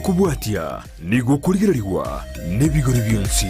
Egekobwatia nigo okorigererigwa nebigori bionsi.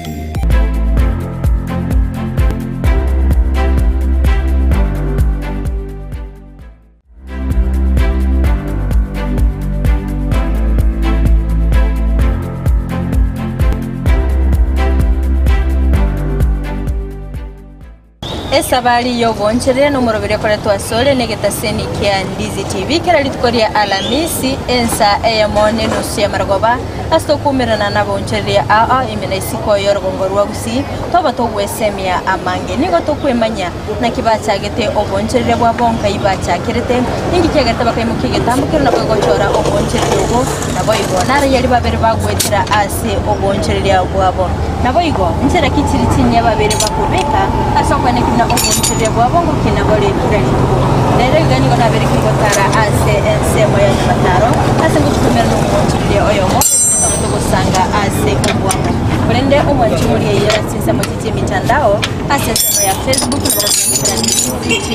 Esabari y'ogoonchoreria nomoroberi okoretwa asore negetaseni kia Ndizi TV kera rituko ria Alamisi ensa eyemo nenusu y'amarogoba ase tokuumerana nabaonchoreria ao ao ime na isiko y'orogongo rwa Gusii toba togwesemia amange. Nigo tokwemanya naki bachagete oboonchoreria bwabo nkai bachakerete ninki kiagerete bakaimokia egetambo keria nabo gochora oboonchoreria obwo Naboigo naraiyaria babere bagoetera ase oboonchoreria bwabo. Naboigo, nchera ki chiri chinyia babere bakobeka ase okwaneki buna oboonchoreria bwabo ngokina bore kera rituko. Rero iga nigo nabere kingotara ase ensemo ya nyamataro, ase ngochitomera nomoonchoreria oyomo, tobe togosanga ase obwamo. Korende omwanchi omoria eyio ase chinsemo chie chi'emitandao, ase ensemo ya Facebook nabo gochia goetera Ndizi TV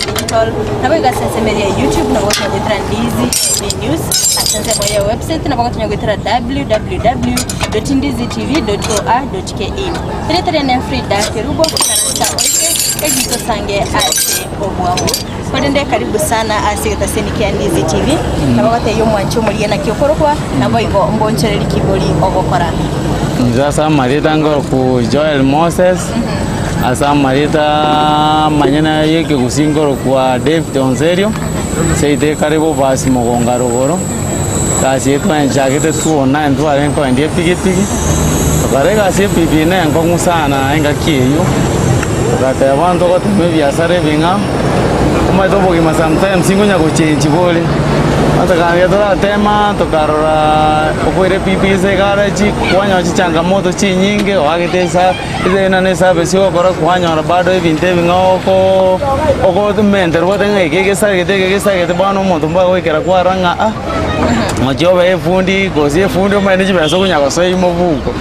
Digital, naboigo ase ensemo eria ya YouTube nabo gochia goetera Ndizi TV News, ase ensemo ya website nabo gotonya goetera www.ndizitv.or.ke. Erieta riane Frida Kerubo, Karasa Oike, erio tosange ase obwamo. Korende karibu sana ase egetaseni kia Ndizi TV, nabo gotebia omwanchi omoria naki okorokwa, naboigo mbonchoreri kibori ogokora. Inche ase amarieta nkorokwa Joel Moses, ase amarieta amanyene ya ekegusii nkorokwa David Onserio, seito ekare bobasi mogonga rogoro, egasi eye twanchagete 209 ntwarenge koendia epigipigi, tokara egasi ya epigipigi na enkong'u sana engaki eywo, togateba bono togotema ebiasara ebing'ao, omanyete obogima sometimes ngonya gochengi bore, bono tokaancha toratema tokarora okoira epigipigi ase egaraji, kwanyora chichangamoto chinyinge oagete esa ese na eservice ogokora kwanyora bado ebinto ebing'ao okoo okomenterwa ote ng'a eke egesagete eke egesagete bono omonto mbagoikera kwarora ng'a ah, ngochia obe efundi gose efundi omanye ne chibesa okonya gosoa mobuko,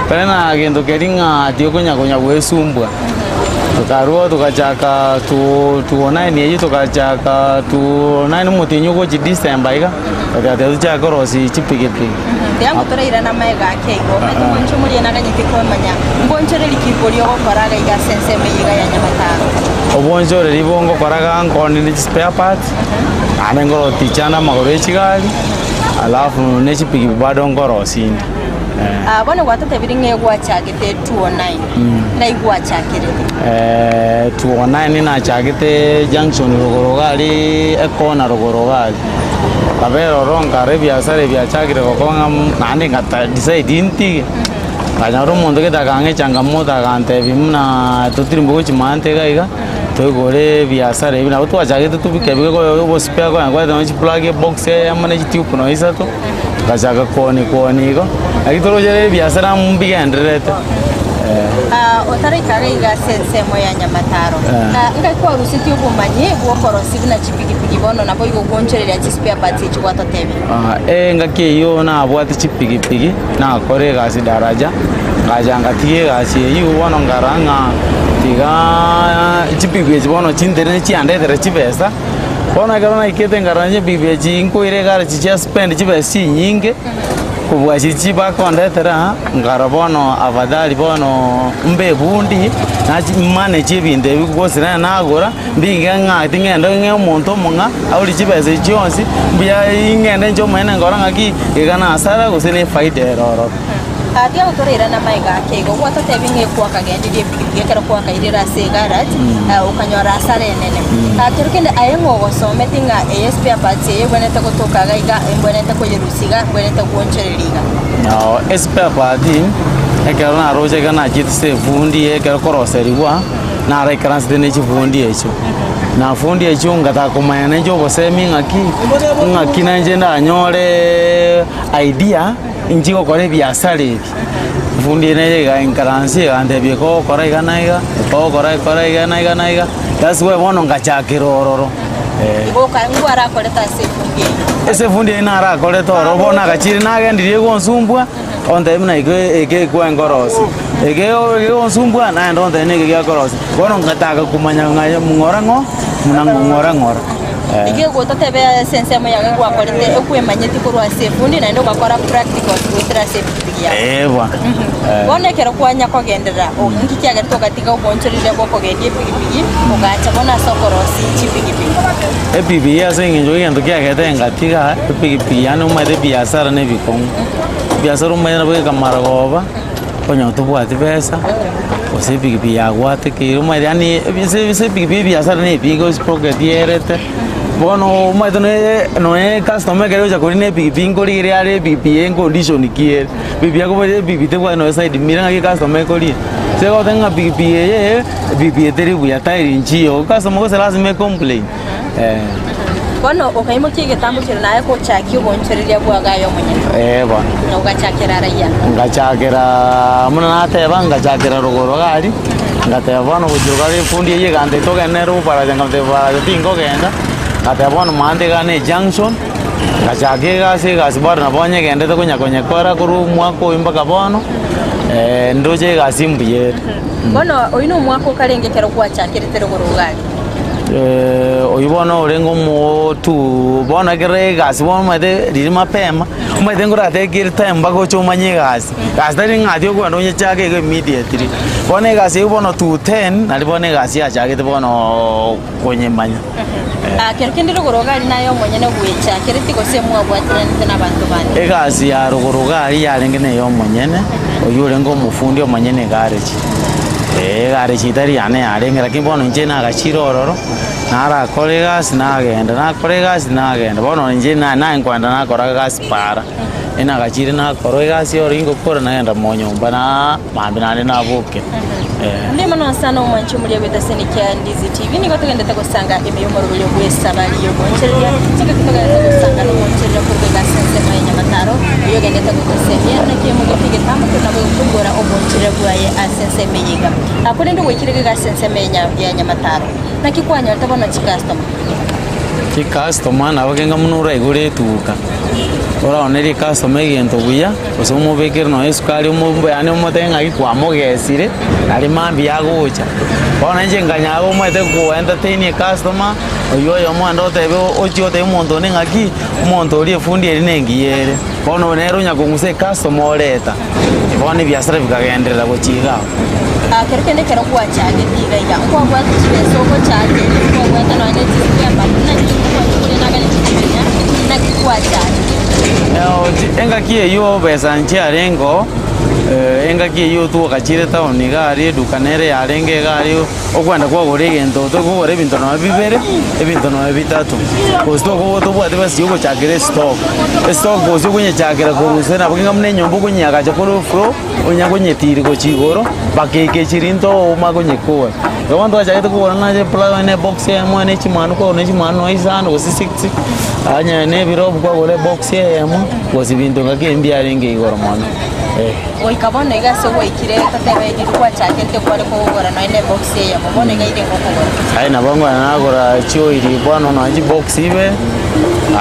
tari na gento keria ng'a tiokonya konya goesumbua. Tokarua togachaka two two nine eywo togachaka two nine omotienyi ogochia December iga, togateba tochake korosia chipigipigi. Tiga ngotorairane amaega ake igo, omanyete omwancho omoria naganyete komanya mbonchoreri ki boria ogokora iga iga ase ensemo eye iga ya Nyamataro. Obonchoreri bo ngokora iga nkoonire chispare parts, naende nkorotichana amagoro ya chigari, alafu ne chipigipigi bado nkorosia inde. Ah, bono gwatotebirie ng'a egwachagete 209, ng'ai gwachakerete? 209 nachagete junction rogoro iga aria ekona rogoro iga aria. Nkabera ororo nkara ebiasara ebiachakire gokong'a naende ngata decide ntige, nkanyora omonto gete akang'a echangamoto agantebia buna totirimboke gochia maate iga iga, toigore ebiasara ebi nabo twachagete tobike bike obospare konya kwareta nonye chiplug ebox eyemo ne chitube nonye isato. Togachaka koonia koonia igo, naki toroche ebiasara amo mbigendererete. Ah, otaraika iga iga ase ensemo ya Nyamataro, Ah, ngai kwarusetie obomanyi bw'okorosia buna chipigipigi bono nabo igo gwoonchoreria chispare parts echi gwatotebia? Ah, engaki eyio nabwate chipigipigi, nakora egasi daraja, ngacha ngatiga egasi eyio bono nkarora ng'a tigaaa chipigipigi echi bono chintenene chiandetere chibesa. Bono ekero naikete nkarora chibibi echi nkoira egari echi chia spend chibesa chinyinge, kobua chiria chibakondetera aa, nkarora bono afadhali bono mbe ebundi, nachi manage ebinto ebi gose nere nagora, mbige ng'a ting'ende ng'e omonto omong'a aorie chibesa echi chionsi, mbuya ing'ende inche omonyene nkore ng'aki, iga na hasara gose na efaida ere ororo. Ah, tiga gotorairana amaiga ake igo, gwatotebia ng'a ekwakagendirie epigipigi ekero kwakairire ase egarage, ah, okanyora hasara enene. Ah, kero kende aye ng'o ogosometi ng'a eye spare parts eye ebwenerete gotoka iga iga, embwenerete koyerusia iga, mbwenerete gwochoreria iga. Noo espare part, ekero naroche iga nachiete ase efundi ekero koroserigwa, naraikaransete ne chifundi echio. Na fundi echio ngataka komanya nainche obosemi ng'aki, ng'aki nainche ndanyoreeee idea. Inche gokora ebiasara ebi, efundi eye nere egainkaransia egantebia eka ogokora iga na iga, eka ogokora ekora iga na iga na iga, that's why bono ngachakera ororo eh. Igo oka ngwo arakorete ase efundi eyio. Ase efundi eyio narakorete ororo bono nagachire nagendirie egonsumbua, ontebia buna eke eke ekwenkorosia, eke egonsumbua naende ontebia neke giakorosia, bono ngataka komanya ng'a ng'ora ng'o, buna ng'ora ng'ora. Iga egototebe ase ensemo yago gwakorete okwemanyeti korwa ase efundi naende ogakora practicals goetera ase epikipiki yago. Eh bwana. Eh. Bono ekero kwanya kogenderera, o- nki kiagerete ogatiga oboonchoreria bwa okogendia epikipiki ogacha bono ase okorosia chipikipiki? Epikipiki ase eng'encho egento kiagete ngatiga epikipiki yaani omanyete ebiasara na ebikong'u. Ebiasara omanyete nabo ekamara goba, okonyora tobwati besa, gose epikipiki yagwatekeire omanyete yaani ase ase epikipiki ebiasara na ebigo esprocket yerete, bono omanyete noe noe ecustomer ekero egocha korina epikipiki nkorigereria are epikipiki eye ncondition ki ere, epikipiki akobori epikipiki tebwati nonya side mirror ng'aki ecustomer ekoria. Ase egoteba ng'a pikipiki eye, epikipiki etari buya tairi nchiyo, ecustomer gose lazima ecomplain eh. Bono okaimokia egetambo keria naye gochakia oboonchoreria bwago aye omonyene, Eh bono. na ogachakera araia. Ngachakera buna nateba ngachakera rogoro iga aria, ngateba bono gochia rogoro efundi eywo egantebia togende nere obaracha nkamotebia baracha tinkogenda, ngateba bono mante iga na ejunction, ngachaka egasi egasi bado nabo nyegendete konya konyekora korwa omwaka oywo mpaka bono, ndoche egasi mbuya ere. Bono oyio nomwaka okarenge ekero gwachakerete rogoro iga aria. Oyio bono orenge omotu bono ekero egasi bono omanyete riria mapema, omanyete nkoratake ere time mpaka oche omanye egasi. Egasi tari ng'a ati okogenda onyechake iga immediately. Bono egasi eywo bono 2:10 naria bono egasi yachagete bonooo konyemanya. Ah, kero kende rogoro iga aria naye omonyene gwechakereti gose mwabwatiranete nabanto bande? Egasi ya rogoro iga aria yarenge na eya omonyene, oyio orenge omofundi omonyene egareji. Eeh egareji etari yane yarenge lakini bono inche nagachire ororo, narakore egasi nagenda, nakora egasi nagenda, bono inche na naye nkoenda nakora egasi paara, enagachire nakora egasi oro ingokora nagenda monyomba naaa mambia naende naboke eh. Mbuya mono sana omwanchi omoria bw'etaseni kia Ndizi TV. Nigo togendete gosanga ime y'omoroberio bw'esabari y'ogoonchereria. Chingaki togendete gosanga n'ogoonchereria korwa egasi ensemo ya Nyamataro, oyio ogendete gotosemia naki emogeke egetambo keria nabo gekoigora oboonchereria bwaye ase ensemo eye iga. Ah, korende goikire iga egasi ensemo eye ya Nyamataro, naki kwanyorete bono chikastoma? Chikastoma nabo kenga buna oraigore etuka, oraonerie ekastoma egento buya, gose omobekere nonye esukari omo yaani omotebie ng'aki kwamogesire, naende mambia agocha. Bono inche nkanyara omanyete ko entertain ecustomer, oywo oyomo naende otebe ochie otebie omonto onde ng'aki, omonto oria efundi eria na engiya ere. Bono oyo nere onya kong'usa ecustomer oreta, bono ebiasara bikagenderera gochia iga abwo. Ah, kero kende ekero gwachagete iga iga, nkwabwate chibesa ogochakeria, nkwabwate nonye ne chistemba, naki okonya naganyete komenya, naki gwachagete? Engaki eyio besa nchiarenge oo, engaki eyio twagachire town iga aria eduka nere yarenge iga aria okwenda kwagora egento tokogora ebinto nonye bibere, ebinto nonye bitato. Gose tokoba tobwate besa ya ogochakera estock, estock gose okonyechakera korwa gose nabo keng'a buna enyomba okonyeagacha korwa floor, onya konyetiria gochia igoro mpaka eke chirinto ouma konyekora. Igo bono twachagete kogora ng'a epla ne ebox eyemo ne chimanu kwagora ne chimanu nonye isano gose six, onye na ebirobu kwagora ebox eyemo, gose binto ngaki ebi mbiarenge igoro mono eh. Goika bono iga ase gwaikire totebe riria gwachakete kware kogora nonye ne ebox eyemo, bono iga ere ngokogora. Aye nabo nkonya nagora chioiri bono nonye chibox ibere,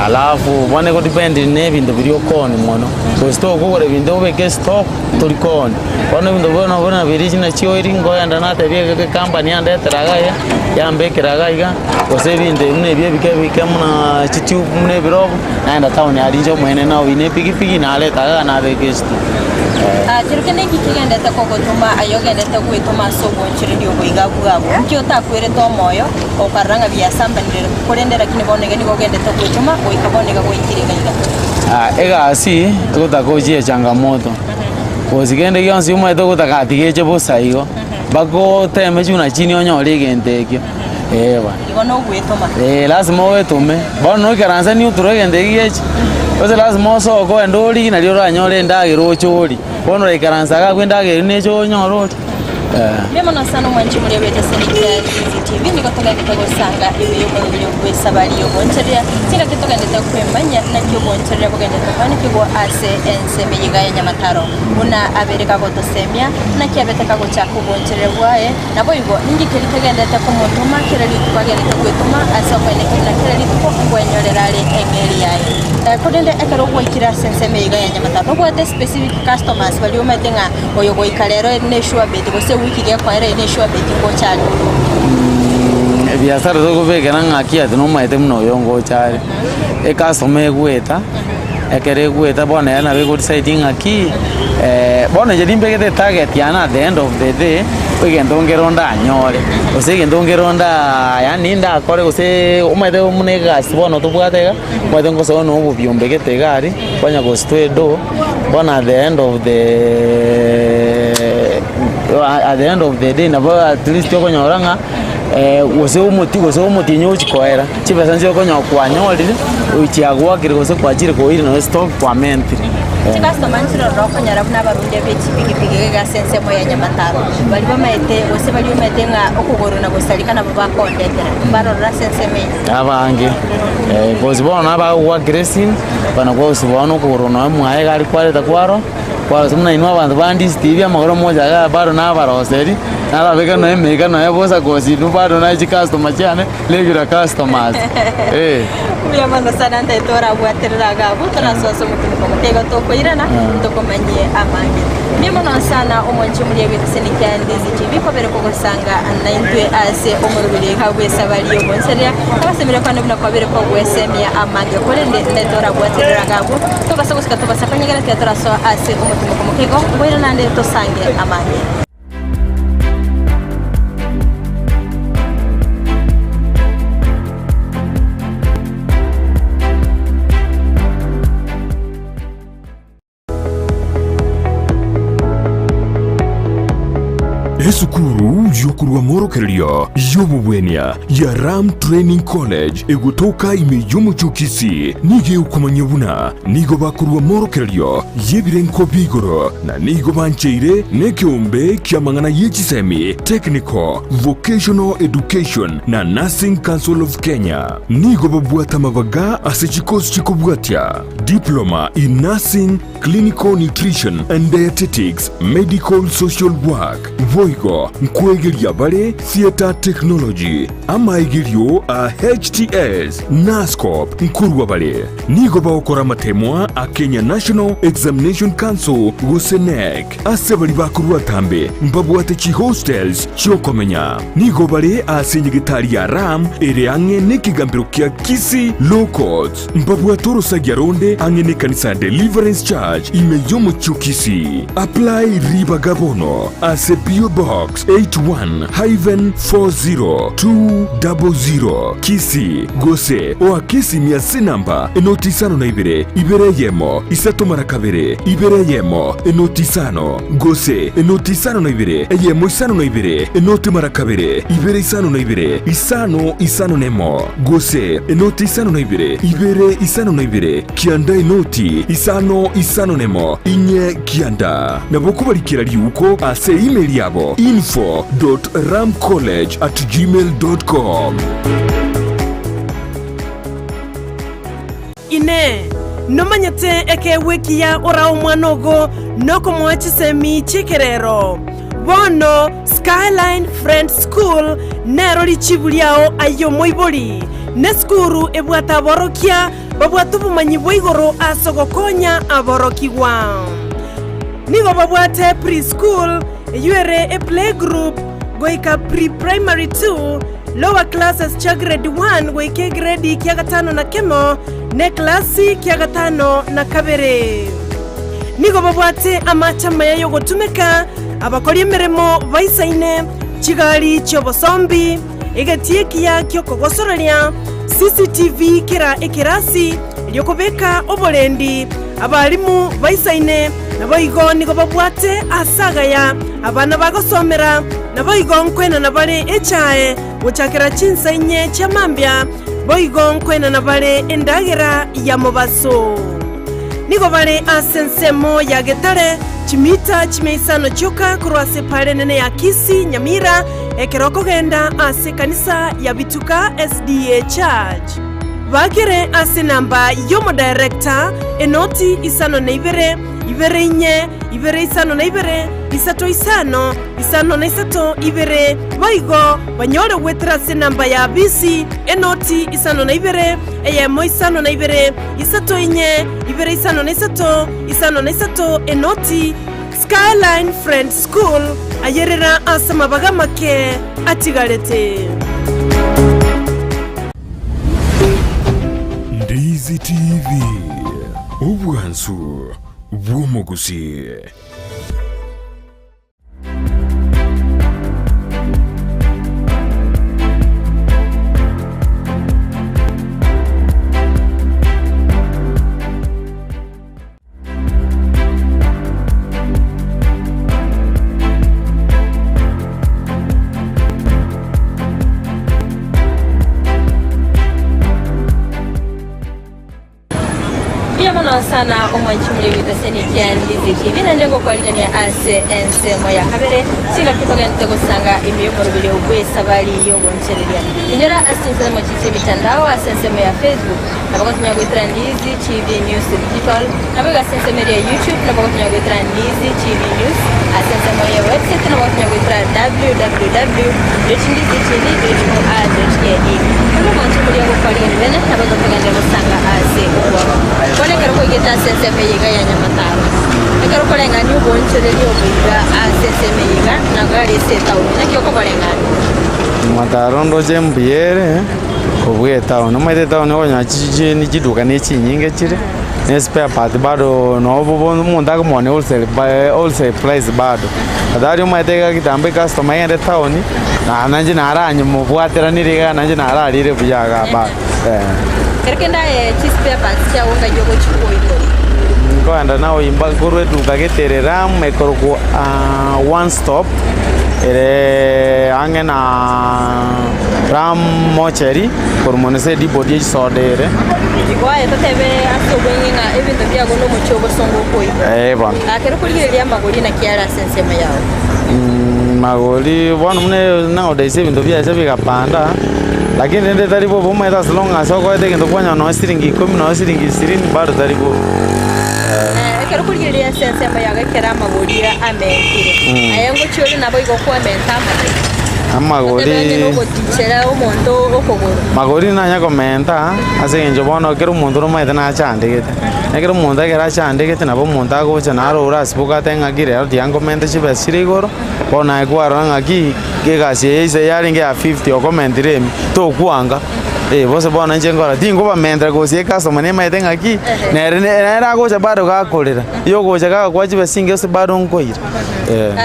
alafu bono egodepend na ebinto biria okoonia mono, gose tokogora ebinto obeke estock tori koonia. Bono ebinto bono buna biria chuna chioiri nkoenda natebia ecompany yandetera iga iga, yambekera iga iga, gose ebinto ebi buna ebi ebike ebike buna chitube buna ebirobu, naenda town aria inche omonyene naoyia na epikipiki nareta iga nabeka esitoo eh. Ah, kero kende inki kegendete kogotoma aye ogendete gwetoma ase obonchereri obo iga bwabo? Inki otakwerete omoyo okarora ng'a biasambanire, korende lakini bono iga nigo ogendete gwetoma goika bono iga gwaikire iga iga? Ah, egasi egotaka ochie changamoto. Gose kende gionsi omanyete ogotaka atiga eche bosa igo, mpaka oteme chuna chini onyore egento ekio, eh bwana. Igo nogwetoma. Eh, lasima oetome, bono noikaranse niuture egento ekio geche, gose lasima osoke ogende origie nario oranyore endagera oche orie, bono oraikaransa iga abwo endagera eywo neche onyore orie. Eh. Mbuya mono sana omwanchi omoria bw'egeseni kia Ndizi TV, nigo togendete gosanga ime y'omorobio bw'esabari y'ogoonchoreria, chingaki togendete kwemanyia naki ogoonchoreria bogendete koanekigwa ase ensemo eye iga ya Nyamataro. Buna abere kagotosemia, naki abete kagochaka ogoonchoreria bwaye, naboigo ninki keria kegendete komotoma kera rituko agendete gwetoma ase okoenekia buna kera rituko nkwenyorera are eng'eria yaye. Korende ekero gwaikire ase ensemo eye iga ya Nyamataro, nobwate specific customers baria omanyete ng'a Oyo goika rero ere ne sure bet, gose ewiki gekoera ere ne sure bet ngocha are. Ebiasara tokobekera ng'aki ati nomaete buna oyo ngocha are, ecustomer egoeta, ekero egoeta bono ere nabo ego decide ng'aki bono inche nimbegete etarget yane at the end of the day, egento nkere ondanyore, gose egento nkere ondaa yaani ndakore gose omanyete buna egasi bono tobwate iga, omanyete ngosoa na obobi ombegete iga aria, kwanya gositwa edo, bono at the end of the at the end of the day nabo at least okonyora ng'a gose omoti gose omotienyi ogochi koera, chibesa nchire okonyora kwanyorire, chiagwakire gose kwachire koira nonye stock kwamentire. Chicustomer nchire ororo okonyora buna abarundia be chipigipigi iga ase ensemo ya Nyamataro, baria bamaete gose baria omanyete ng'a okogoro na gosareka nabo bakondetera, mbarororo ase ensemo eye. Abange, cause bono nabagogwakera esimi, bana gose bono okogoro nonye mwaye iga aria kwareta kwarwa. Kwarose buna inwe abanto ba Ndizi TV amagoro mocha igaa bado nabaroseri, narabeke nonya emeika nonya bosa gose inwe bado naye chicustomer chiane regular customers eh. Mbuya mono sana ntaete orabwaterere iga abwo torasoa ase omotumoka omoke igo tokoirana ntokomanyie amange. Mbuya mono sana omwanchi omuria bw'egeseni kia Ndizi TV kobere kogosanga naintwe ase omoroberi iga bw'esabari y'ogonseria abasemire kwane buna kwabere kogwesemia amange korende ntaete orabwaterere iga abwo Tobasa gosika tobasa konyegera tiga torasoa ase omotimoko moke igo, ngoira naende tosange amange. Esukuru y'okorwa morokererio y'obobwenia ya Ram Training College egotoka ime y'omochie o Kisii nigo egokomanyia buna nigo bakorwa morokererio y'ebirengo bia igoro na nigo bancheire nekeombe ki'amang'ana ye chisemi, Technical, Vocational Education na Nursing Council of Kenya. Nigo babwate amabaga ase chikosi chikobwatia, Diploma in Nursing, Clinical Nutrition and Dietetics, Medical Social Work, boigo nkwegeria bare Theatre Technology, amaegerio a HTS, Nascop nkorwa bare. Nigo bagokora amatemwa a Kenya National Examination Council gose KNEC. Ase baria bakorwa atambe mbabwate chihostels chi'okomenya. Nigo bare ase enyegetari ya Ram ere ang'e nekegambero kia Kisii Law Courts. Mbabwate orosagia ronde ang'e nekanisa ya Deliverance Church ime y'omochie o Kisii. Apply ribaga bono ase PO Box 81-40200 Kisii gose oake esimi ase enamba enoti isano na ibere, ibere eyemo, isato mara kabere, ibere eyemo, enoti isano, gose enoti isano na ibere, eyemo isano na ibere, enoti mara kabere, ibere isano na ibere, isano isano nemo. Gose enoti isano na ibere, ibere isano na ibere, kianda enoti isano isano nemo, inye kianda. Nabo kobarikera riuko ase email yabo info dot ramcollege at gmail dot com. Inee! Nomanyete ekeegwa ekiya orae omwana ogo nokomoa chisemi chi'ekerero? Bono Skyline Friends School nero richibu riao aye omoibori. Nesukuru ebwate aborokia babwate obomanyi bwa igoro ase ogokonya aborokigwa. Nigo babwate pre-school, eyio ere eplaygroup goika pre-primary 2, Lower classes chia grade 1 goika egredi kia gatano na kemo, na eklasi kia gatano na kabere. Nigo babwate amache amaya y'ogotumeka, abakori emeremo baisaine, chigari chi'obosombi, egetii ekiya ki'okogosoreria, CCTV kera ekerasi, eri'okobeka oborendi, abalimu baisaine, naboigo nigo babwate aase agaya abana bagosomera, Naboigo nkwenana bare echae gochakera chinsa inye chia mambia, boigo nkwenana bare endagera ya mobaso. Nigo bare ase ensemo ya Getare, chimita chimia isano chioka korwa ase epaara enene ya Kisii, Nyamira, ekero okogenda ase ekanisa ya Bituka SDA Church. Bakere ase enamba y'omodirector, enoti isano na ibere, ibere inye, ibere isano na ibere, isato isano, isano na isato, ibere, boigo banyore goetera ase enamba ya bisi, enoti isano na ibere, eyemo isano na ibere, isato inye, ibere isano na isato, isano na isato, enoti. Skyline Friends School, ayerera ase amabaga amake atigarete. Ndizi TV, obwansu bw'omogusii. Mbuya mono sana omwanchi omuya ogotasenia kia Ndizi TV naende ngokwarigania ase ensemo ya kabere chingaki togente gosanga ime y'omoroberio bw'esabari y'ogonchereria. Inyora ase chinsemo chiche emitandao ase ensemo ya Facebook Nabo gotonya goetera Ndizi TV News Digital, naboigo ase ensemo eria ya YouTube nabo gotonya goetera Ndizi TV News, ase ensemo ya website nabo gotonya goetera www.ndizitv.or.ke. Bono omwancho omoria ogokwarigania bene nabo tokogenda gosanga ase obwabo. Bono ekero kwaigete ase ensemo eye iga ya Nyamataro, ekero okoreng'ania oboonchoreria obo iga ase ensemo eye iga, nago are ase etaoni, naki okoboreng'ania? Nyamataro ndoche mbuya ere. Kobua etown, omanyete etown okonyora chicheni chiduka ne chinyinge chire, ne spare part bado nobo bono omonto akomoonia wholesale buy wholesale price bado. Afadhali omanyete iga kitambo ecustomer egende town, na nainche naranyemobwateranire iga nainche nararire buya igaa bado eh. Ekero kende aye chispare parts chiago ngai ogochikoigora. Nkoenda naoimba nkorwa eduka gete ere Ram ekorokwa one stop ere ang'e na. Ram mocheri korwa mono ase edibodi ye chisoda ere. Igo aye totebe ase obweng'e ng'a ebinto biago nomochie obosongo okoigwa. Ee bono. Ekero okorigereria amagori naki are ase ensemo yao? Magori bono buna nowadays ebinto biacha bigapanda, lakini rende tari bobe omanyete as long as okoete egento kwanyora nonye siringi ikomi nonye siringi ishirini bado tari bobe. Ekero okorigereria ase ensemo yao ekero amagori amentire, aye ngochia ore naboigo kwamenta amagori? Amagori magori nanye komenta ase eng'encho bono kera omonto nomanyete nachandegete, na ekero omonto ekero achandegete nabo omonto agocha naro ore asiboke atebe ng'aki rero tiga nkomente chibesa chire igoro, bono naye kwarora ng'aki egasi eye ise yarenge ya fifty okomentire ime, tokwanga eh gose bono inche nkora tinkobamentera gose ecustomer nemanyete ng'aki nere nere agocha bado gakorera, yogocha gagokoa chibesa chinke gose bado nkoira.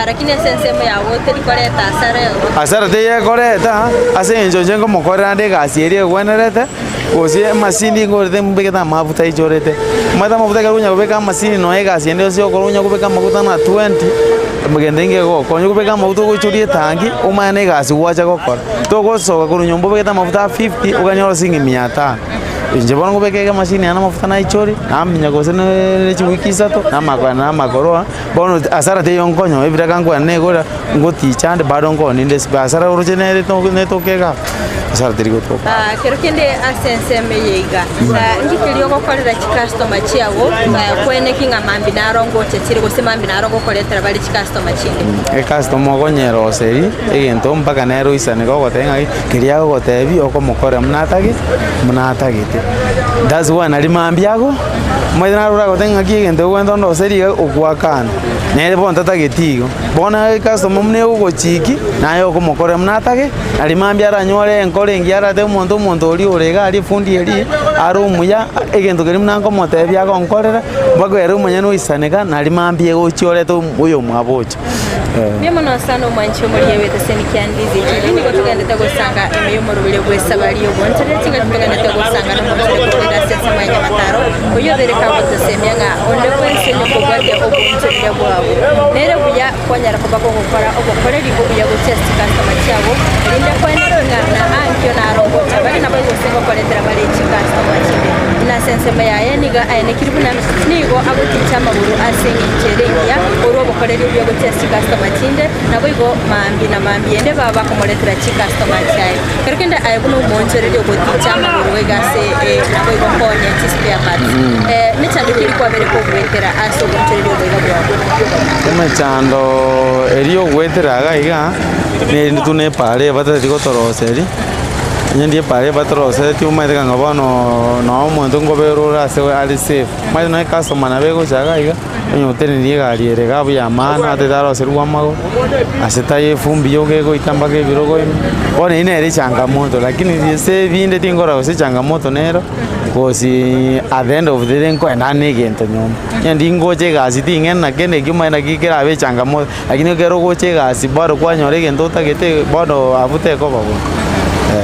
Lakini ase ensemo yao teri koreta asara ero. Asara teiyo ekoreta, ase eng'encho inche nkomokorera ande egasi eria egwenerete, gose emasini ngorete mbegete amafuta aichorete. Omanyete amafuta ekero onya kobeka amasini nonya egasi ende yonsi okore onya kobeka amaguta na twenty, gento nkegokonya. Onya kobeka amaguta ogoichoria etangi, omanye na egasi gwacha gokora. Togosoka korwa nyomba obegete amafuta a fifty, oganye ore siringi mia tano. Inche bono nkobeka iga emashini yane amafuta naichoria, namanya gose ne chiwiki isato, namakora namakoroa. Bono hasara teiyo nkonyoa ebiraka nkwane negora ngoticha ande bado nkooni inde ase hasara oroche nere netoke igaa hasara teri gotoka. Kero kende ase ensemo eye iga, inki keria ogokorera chicustomer chiago kweneki ng'a mambia naro ngocha chire gose mambia naro ngokoretera bare chicustomer chinde? Ecustomer okonyeroseria egento mpaka nere oisane gogotebia ng'aki keria agogotebia okomokorera buna atagete buna atagete. That's why nari mambia ago. Omanyete naro oragotebie ng'aki egento ogwenta ondoserie iga ogoakana, nere bono tatageti igo. Bono ecustomer buna egogochiki, naye okomokorera buna atage, nari mambia aranyore enkoro engiya aratebe omonto omonto oria ore iga aria efundi eria, are omuya, egento keria buna nkomotebia agonkorera, mpaka ere omonyene oisaneka, nari mambia egochia orete oyomwabo ocha. Mbuya mono sana omwanchi omoria bw'egeseni kia Ndizi TV nigo togendete gosanga ime y'omoroberio bw'esabari y'obonchereri chingaki togendete gosanga nomonchore korwa ase ensemo ya Nyamataro oyio obeire kagotosemia ng'a onde bwensi onye kobwatia obonchereria bwabo nere buya kwanyara koba gogokora obokoreri obuya gochia ase chikastoma chiabo erinde kweneki ng'a na ankio naro ngocha bare nabo gose ngokoretera bare chikastoma chinde. Buna ase ensemo yaye nigo aenekiri buna Nigo agoticha amagoro ase engencho ere engiya, korwa obokoreri obuya gochia ase chikastoma chinde, naboigo mambia na mambia ende baba bakomoretera chikastoma chiaye. Kero kende aye buna omoonchoreria ogoticha amagoro iga ase naboigo konya chispare parts, mechando ki eria kwabere kogoetera ase oboonchoreria obo iga bwabo? Emechando eria ogoetera iga iga, nerinde tu na epara ebatari gotoroseria. Onye ndie epaara ebatorosetie omanyete ng'a bono noo omonto nkobera ore ase are safe. Omanyete nonye ecustomer nabo egocha iga iga, onye otenenirie egari ere iga buya maana atete aroserigwe amagoro, ase taiyo efumbi yoka egoita mpaka ebirogo ime, bono eywo nere echangamoto lakini ase ebinde tinkora gose echangamoto nero. Gose at the end of the day nkoenda na egento nyomba. Onye ndingocha egasi ting'eni na kende ekio omanyete naki kerabe echangamoto, lakini ekero ogocha egasi bado kwanyora egento otagete bono abwo tekoba bono.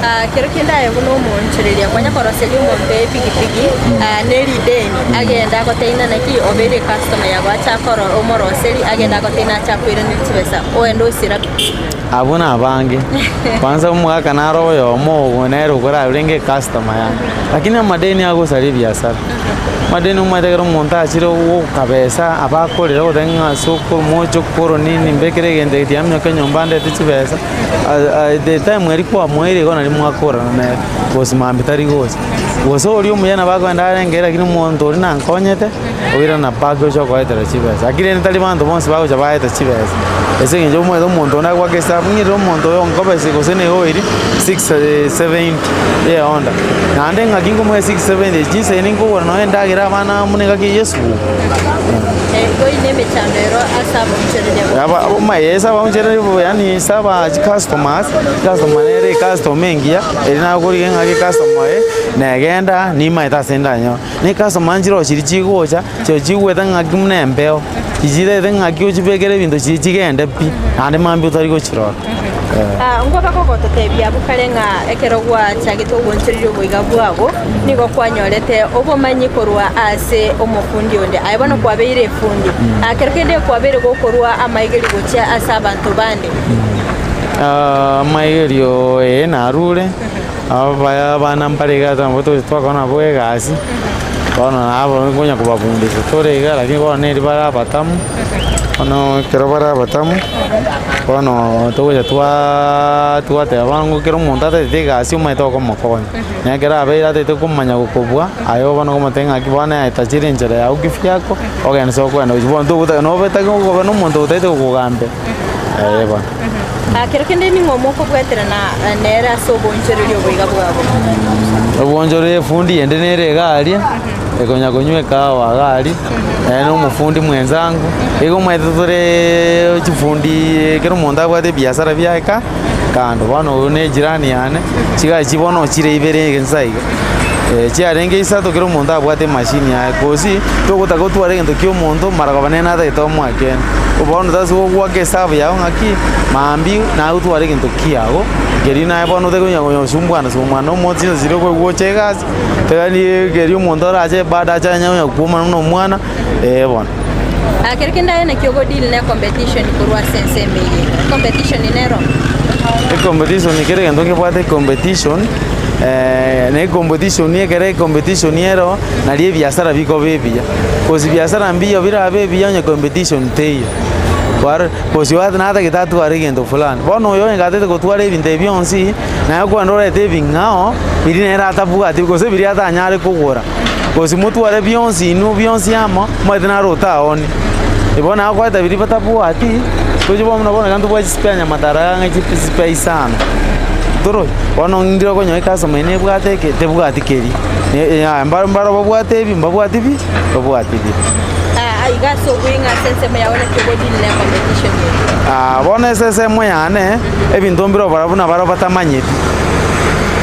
Ah, kero kende aye buna omoonchoreria kwanya koroseria omonto epigipigi ah, ne rideni agende agoteina naki obeire ecustomer yago ache akoro omoroseri agende agoteina ache akoiraneria chibesa oende osira pi. Abwo nabange, kwanza omogaka naro oyomo ogo nere okorarenge ecustomer yane, lakini amadeni agosaria ebiasara. Amadeni omanyete ekero omonto achire gokabesa abakorera ogoteba ng'a sokoro mochokoro nini mbekere egento eke tiga minyoke nyomba ndete chibesa, the time eria kwamoeire igo naria mwakorana nere, gose mambia tari gocha. Gose oria omuya nabo akogenda arenge lakini omonto oria nankonyete, oirana back oche okoetera chibesa. Lakini rende tari banto bonsi bagocha baete chibesa, ase eng'encho omanyete omonto onde agoaka esabu ng'irere omonto oyo onkobesi gose na eoiri six seventy ya ehonda. Naende ng'aki nkomoa six seventy chinsa eye ninkogora nonye endagera abana buna engaki eye esukuru. Igo ine emechando ero ase abaonchoreria bonsi. Aba omaye ase abaonchoreria bo yaani ase aba chicustomers, ecustomer nere ecustomer engiya, eri nakorigia ng'aki ecustomer eye negenda nimaete ase ndanyore. Na ecustomer nchire chiria chigocha, chiria chigwete ng'aki buna embeo, chichirete ng'aki ochibekere ebinto chiria chigende pi, naende mambia otari gochirora. Ah, nkwa bakogototebia abwo kare ng'a ekero gwachagete ogoonchoreria oboiga bwabo, nigo kwanyorete obomanyi korwa ase omofundi onde. Aye bono kwabeire efundi. Ah, kero kende kwabeire gokorua amaigerio gochia ase abanto bande. Ah, amaigerio ee narure, abaya abana mbare iga nabo togocha twakora nabwo egasi, bono nabo nkonya kobabundisa tore iga lakini bono neri bare abatamu, bono ekero bare abatamu, bono togocha twaaaa twateba bono kera omonto atagete egasi omanyete okomokonya. Na ekero abeire atagete komanya gokobua, aye bono okomotebia ng'aki bono aye tachire enchera yago kivyako, ogende ase okogenda gochia bono togotaka nobetake okoba na omonto otagete gokogambera, eh bono. Ah, kero kende ning'o mokobweterana nere ase oboonchoreria oboiga bwabo? Oboonchoreria efundi ende nere iga aria, ekonya konywa ekahawa iga aria, nere na omofundi mwenzangu, igo omanyete toreeee chifundi ekero omonto abwate ebiasara biaye ka kando. Bono oyio na ejirani yane, chigari chii bono chire ibere inse iga, chiarenge isato kera omonto abwate emashini yaye, gose togotaka gotwara egento kia omonto mara koba nere natagete omoe kende. Bono tari gogoaka esabu yago ng'aki, mambia naye otware egento kiago, keria naye bono otari konya konyosumbuana sumbuana omonto chinsa chiria okoigwa egasi, tari keria omonto orache bado ache anye konya kwomana buna omwana, eh bono. Ah, kero kende aye naki ogo deal ne competition korwa ase ensemo eye? Competition nero? Ecompetition kera egento nkebwate ecompetition, na ecompetition ekere ecompetition ero, nario ebiasara bikoba ebiya. Gose biasara mbiyo birabe ebiya onye competition teiyo. Kwarora, gose oyo natagete atware egento fulani, bono oyo onye gatagete gotwara ebinto ebi bionsi, naye okogenda orete ebing'ao, biria nere atabwati gose biria atanyare kogora. Gose motware bionsi inwe bionsi amo, omanyete naro otaoni. Bono naye okoreta biria batabwati, toche bono buna bono iga ntobwate chispare nyamataro ang'e chispare isano, torochi? Bono ndire okonyora ecustomer eye nebwate eke, tebwati keria, yaya mbaro mbaro babwate ebi mbabwati bi mbabwati biria. Ah, iga ase oboing'a ase ensemo yao naki ogodeal ne competition eye? Bono ase ensemo yane, ebinto mbire obororo buna baria batamanyeti.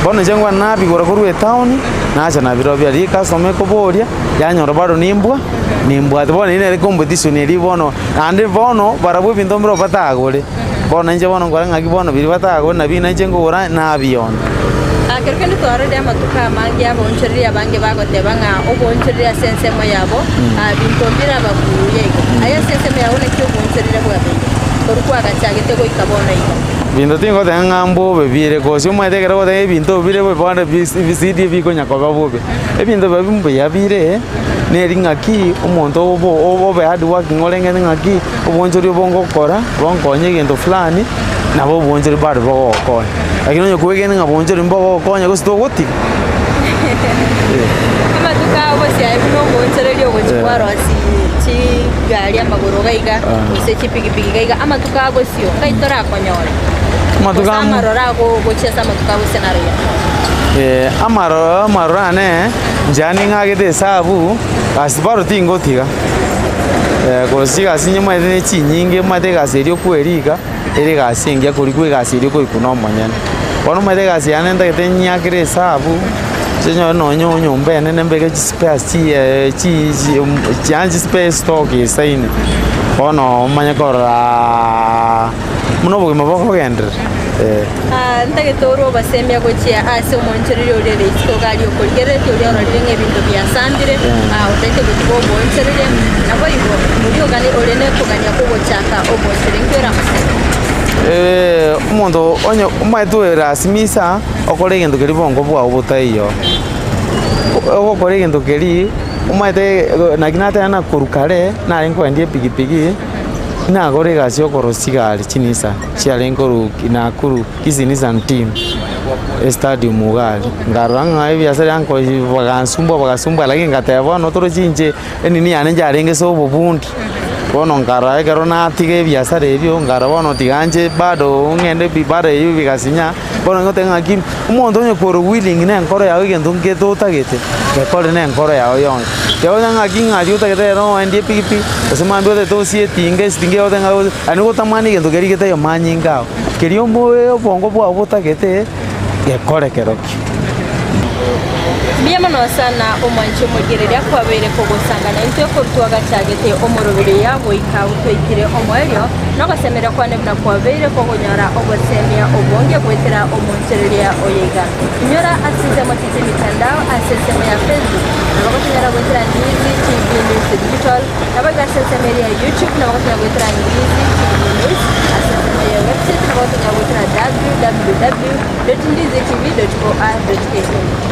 Bono inche nkwana nabigora korwa etown. Nacha nabirobia rikasoma ekoboria, yanyora bado nimbwa, nimbwate. Bono eyio nere competition eria bono, naende bono barabwo ebinto mbire batagore, bono inche bono nkore ng'aki bono biria batagore nabio nainche nkogora nabiona. Ah, kero kende twarorire amatuko amange abaonchoreria abange bagoteba ng'a oboonchoreria ase ensemo yabo, ah, binto mbire abakuuya igo. Aye ase ensemo yao naki oboonchoreria bwabeire korwa kwagachagete goika bono iga? Binto tingoteba ng'a mbobe bire, gose omanyete ekero ogoteba ebinto bire bobe bono ebisidi ebikonya koba bobe. Ebinto biria mbuya bire, neri ng'aki omonto obo obe hard working orengete ng'aki, obwanchori obo ngokora, bonkonye egento fulani, nabo obwanchori bado bogogokonya. Lakini onye kwegena ng'a bwanchori mbogogokonya gose togotiga. Amatuko aya gose aye buna omoonchoreria ogochia kwarosia chigari amagoro iga iga, gose chipigipigi iga iga, amatuko aya bosio ngai torakonyore? Amatuko Gose amo- amaroro ago gochia ase amatuko aya gose naro iga? Amaroro amaroro ane, inche yaani ng'agete esabu, gasi bado tingotiga, gose chigasi nimanyete ne chinyinge omanyete egasi eria okwerika, ere egasi engiya korikwa egasi eria okorikwa na omonyene. Bono omanyete egasi yane ntagete nyiakere esabu. Chinyore nonye enyomba enene mbeke chispares chiye chi chi yaani chispares stock esaine, bono omanye kororaa buna obogima bokogenderera eh. Ah, ntagete orwe obosemia gochia ase omoonchoreria oria ore isiko iga aria okorigereretie oria ororire ng'a ebinto biasambire, ah, otaete gotiga oboonchoreria, naboigo oria ogani ore nekogania kw'ogochaka oboonchoreria, inki oramosemie? Omonto onye omanyete oerasimisa okore egento keria bongo bwao botaiyo, ogokora egento keria omanyete naki nateba na korwa kare narenge koendia epikipiki, nagora egasi ya okorosia chigari chiNissan chiarenge korwa Nakuru Kisii Nissan team estadium iga aria, nkarora ng'a ebiasara yanko bagansumbua bagasumbua lakini ngateba bono torochi inche enini yane yarenge ase obobundi. Bono nkarora ekero natiga ebiasara ebio, nkarora bono tiga nche bado ng'ende pi bado eywo bigasinya, bono ngoteba ng'aki, omonto onye kore willing na enkoro yago egento nkete otagete, gekore na enkoro yago yonsi. Tiga ng'aki ng'a aria otagete rero oendie epikipiki, gose mambia otagete osie etinga, esitinga eye otagete ng'a ose, yaani gotamani egento keria getaiyo manyinga ago, keria omoyo obongo bwao botagete, gekore kerokio. Mbuya mono sana omwanchi omorigereria kwabeire kogosanga naintwe korwa twagachagete omoroberi oya goika twaikire omoerio, na ogosemeria kwane buna kwabeire kogonyora ogosemia obonge goetera omonchereria oyo iga. Inyora ase chinsemo chiche emitandao ase ensemo ya Facebook, nabo gotonyora goetera Ndizi TV News Digital, nabo iga ase ensemo eria ya YouTube nabo gotonyora goetera Ndizi TV News, ase ensemo ya website nabo gotonyora goetera www. www.ndizitv.or.ke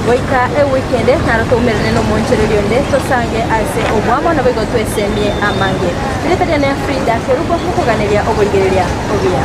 Goika ewiki ende naro toumerane nomonchereria onde tosange ase obwamo naboigo twesemie amange. Erieta riane Frida Kerubo mokoganeria oborigereria obuya.